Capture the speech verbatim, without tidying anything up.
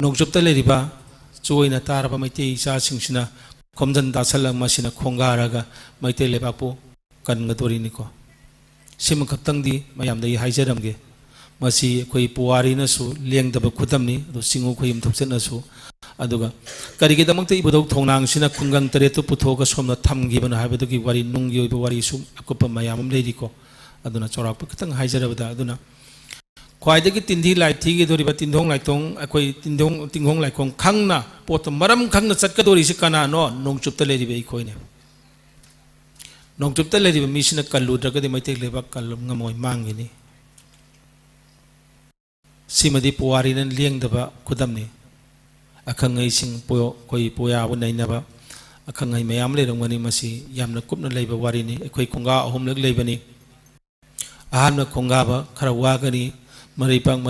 ꯅꯣꯡꯆꯨꯞꯇ ꯂꯩꯔꯤꯕ ꯆꯨ ꯑꯣꯏꯅ ꯇꯥꯔꯕ ꯃꯩꯇꯩ ꯏꯆꯥꯁꯤꯡꯁꯤꯅ ꯈꯣꯝꯖꯟ ꯇꯥꯁꯜꯂꯒ ꯃꯁꯤꯅ ꯈꯣꯡꯒꯥꯔꯒ ꯃꯩꯇꯩ ꯂꯩꯕꯥꯛꯄꯨ ꯀꯟꯒꯗꯣꯔꯤꯅꯤꯀꯣ꯫ ꯁꯤꯃꯈꯛꯇꯪꯗꯤ ꯃꯌꯥꯝꯗ ꯑꯩ ꯍꯥꯏꯖꯔꯝꯒꯦ꯫ ꯃꯁꯤ ꯑꯩꯈꯣꯏ ꯄꯨꯋꯥꯔꯤꯅꯁꯨ ꯂꯦꯡꯗꯕ ꯈꯨꯗꯝꯅꯤ, ꯑꯗꯨ ꯆꯤꯡꯉꯨ ꯈꯣꯏꯌꯨꯝ ꯊꯣꯛꯆꯠꯅꯁꯨ꯫ ꯑꯗꯨꯒ ꯀꯔꯤꯒꯤꯗꯃꯛꯇ ꯏꯕꯨꯙꯧ ꯊꯣꯡꯅꯥꯡꯁꯤꯅ ꯈꯨꯡꯒꯪ ꯇꯔꯦꯠꯇꯨ ꯄꯨꯊꯣꯛꯑꯒ ꯁꯣꯝꯗ ꯊꯝꯈꯤꯕꯅꯣ ꯍꯥꯏꯕꯗꯨꯒꯤ ꯋꯥꯔꯤ, ꯅꯨꯡꯒꯤ ꯑꯣꯏꯕ ꯋꯥꯔꯤꯁꯨ ꯑꯀꯨꯞꯄ ꯃꯌꯥꯝ ꯑꯃ ꯂꯩꯔꯤꯀꯣ꯫ ꯑꯗꯨꯅ ꯆꯥꯎꯔꯥꯛꯄ ꯈꯤꯇꯪ ꯍꯥꯏꯖꯔꯕꯗ, ꯑꯗꯨꯅ ꯈ꯭ꯋꯥꯏꯗꯒꯤ ꯇꯤꯟꯊꯤ ꯂꯥꯏ ꯊꯤꯒꯗꯧꯔꯤꯕ ꯇꯤꯟꯗꯣꯡ ꯂꯥꯏꯇꯣꯡ, ꯑꯩꯈꯣꯏ ꯇꯤꯟꯗꯣꯡ, ꯇꯤꯡꯈꯣꯡ ꯂꯥꯏꯈꯣꯡ ꯈꯪꯅ ꯄꯣꯠꯇꯣ ꯃꯔꯝ ꯈꯪꯅ ꯆꯠꯀꯗꯧꯔꯤꯁꯤ ꯀꯅꯥꯅꯣ? ꯅꯣꯡꯆꯨꯞꯇ ꯂꯩꯔꯤꯕ ꯑꯩꯈꯣꯏꯅꯦ꯫ ꯅꯣꯡꯆꯨꯞꯇ ꯂꯩꯔꯤꯕ ꯃꯤꯁꯤꯅ ꯀꯜꯂꯨꯗ꯭ꯔꯒꯗꯤ ꯃꯩꯇꯩ ꯂꯩꯕꯥꯛ ꯀꯜꯂꯕ ꯉꯝꯃꯣꯏ, ꯃꯥꯡꯒꯅꯤ꯫ ꯁꯤꯃꯗꯤ ꯄꯨꯋꯥꯔꯤꯅ ꯂꯦꯡꯗꯕ ꯈꯨꯗꯝꯅꯤ꯫ ꯑꯈꯪ ꯑꯍꯩꯁꯤꯡ ꯄꯣ-, ꯑꯩꯈꯣꯏ ꯄꯣꯌꯥꯕꯨ ꯅꯩꯅꯕ ꯑꯈꯪ ꯑꯍꯩ ꯃꯌꯥꯝ ꯂꯩꯔꯝꯒꯅꯤ꯫ ꯃꯁꯤ ꯌꯥꯝꯅ ꯀꯨꯞꯅ ꯂꯩꯕ ꯋꯥꯔꯤꯅꯤ꯫ ꯑꯩꯈꯣꯏ ꯈꯣꯡꯒꯥ ꯑꯍꯨꯝꯂꯛ ꯂꯩꯕꯅꯤ꯫ ꯑꯍꯥꯟꯕ ꯈꯣꯡꯒꯥꯕ ꯈꯔ ꯋꯥꯒꯅꯤ, ꯃꯔꯩꯄꯥꯛ ꯃꯔꯝ